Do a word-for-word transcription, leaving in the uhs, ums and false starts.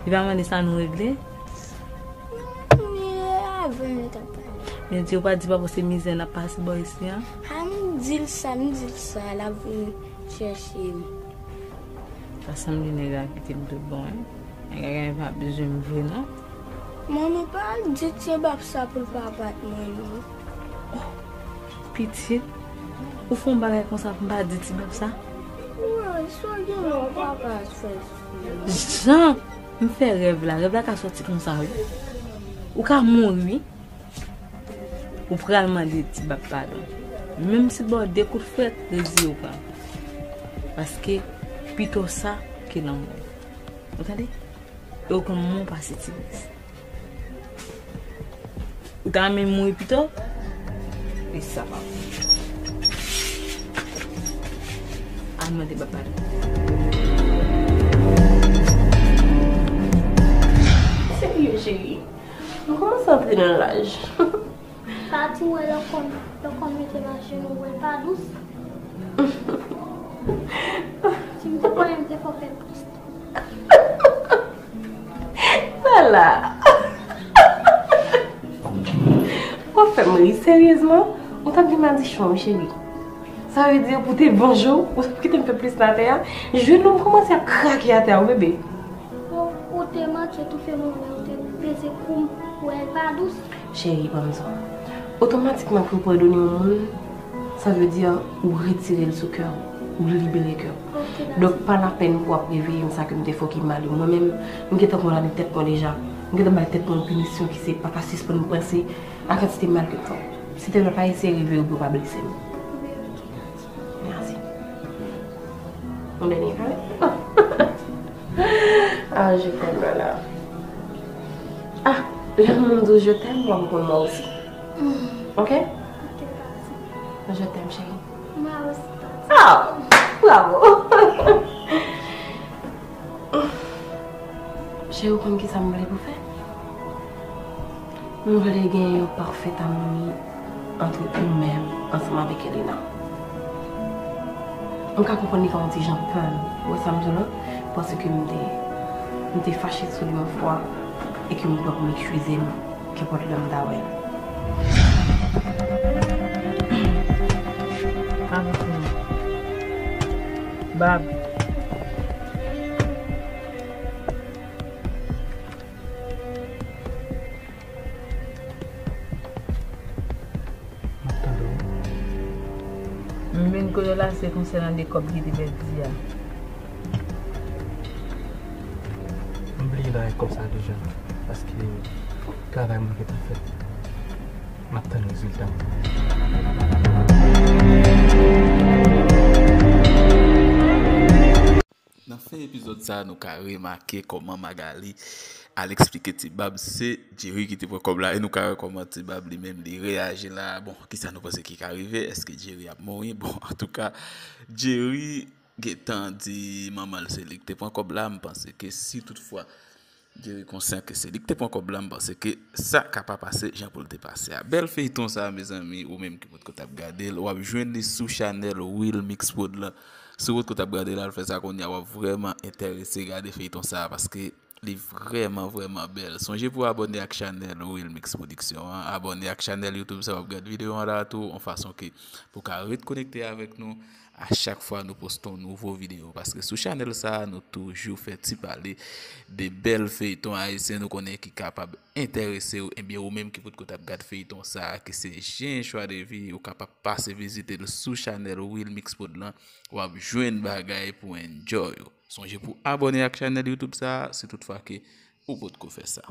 Li pa mande sa nou regle? Non, li avè m li t ap pale. Men di yo pa di papa se mizè n ap pase bò isi an. A, m di l sa, m di l sa, l ap vin chèche m. Sa sanble nèg la kite m tout bon, wi. Nèg la genlè pa bezwen m vre, non. Manmi, pa al di ti bab sa pou l pa bat mwen, non. Oh, pitit, ou fè yon bagay konsa pou m pa di ti bab sa? Wi, sa gen lè w pa ka fè sa. Jan m fè rèv la, rèv la ka sòti konsa, wi. Ou ka mouri, wi. Ou pral mande ti bab padon. Menm si l ba w de kout frèt, reziye w pran. Paske pito sa ke lanmò. Ou tande? E w konn mou pase ti bris. Ou ta renmen mouri pito? E sa pa bon. Al mande bab padon. Serye, cheri? M kòmanse antre nan laj. Sa tou wè lè w konn, lè w konn mete m ajenou, wè l pa dous. Si m te konnen m te fè w fè plis. Lala. Ou fè m ri seryezman. Ou t ap gen madichon, wi, cheri. Sa vle di pou te bonjou, ou t ap kite m fè plis nan atè a. Jenou m kòmanse ap krake atè a, wi, bebe. Ou, ou te manke toufe m, ou te peze kou m, ou wè l pa dous. Cheri, ban m di w. Otomatikman ke w pwodone yon moun, sa vle di ou retire l sou kè w, ou libere kè w. Ok, dakò. Donk, pa lapèn pou w ap reveye m sa ke m te fè w ki mal yo. Mwen menm, m gentan kondane tèt mwen deja. M gentan bay tèt mwen yon pinisyon ki se pa ka sispann panse a kantite mal ke m fè w. Silteplè, pa eseye reveye w pou w pa blese m. Mèsi. Yon dènye kare. Ah, je t'aime, Lala. Ah, lè moun di w je t'aime, w ap reponn mwen osi. Ok? Ok, pa di. Je t'aime, chérie. Mwen osi, pa di. Ah, bravo. Cheri, ou konn ki sa m vle pou fè? M vle gen yon parfait harmonie antre ou menm ansanm avèk Elena. M ka konprann li ka yon ti jan pè m, ou wè sa m di w la, paske m te, m te fache sou li yon fwa e ke m pran pou l eskize m, kenpòt lè m ta wè l. Avèk nou. Bab. M ap tande w. M vin kote w la, se konsènan de kòb ki te pèdi a. M bliye bagay kòb sa deja, paske travay mwen gentan fèt. M ap tann rezilta. Nan fen epizòd sa, nou ka remake kòman Magalie al eksplike Ti Bab se Jerry ki te pran kòb la, e nou ka wè kòman Ti Bab li menm li reyaji la. Bon, kisa nou panse ki ka rive? Èske Jerry ap mouri? Bon, antouka, Jerry gentan di manman l se li ki te pran kòb la. M panse ke si toutfwa Jerry konsyan ke se li ki te pran kòb la, m panse ke sa ka pa pase jan pou l te pase a. Bèl feyton sa, mezanmi, ou menm ki potko t ap gade l, w ap jwenn li sou chanèl Will Mix Prod lan. Si w potko t ap gade l, al fè sa kounye a, w ap vrèman enterese gade feyton sa, paske li vrèman, vrèman bèl. Sonje pou w abòne ak chanèl Will Mix Production an, abòne ak chanèl YouTube sa w ap gade videyo an la tou, yon fason ke pou w ka ret konekte avèk nou a chak fwa nou poste yon nouvo videyo. Paske sou chanèl sa a, nou toujou fè ti pale de bèl feyton ayisyen nou konnen ki kapab enterese w. Ebyen, ou menm ki potko t ap gad feyton sa a, ki se J'ai un choix de vie, ou kapab pase vizite l sou chanèl Will Mix Prod lan. W ap jwenn bagay pou enjoy ou. Sonje pou abòne ak chanèl YouTube sa a, si toutfwa ke ou potko fè sa.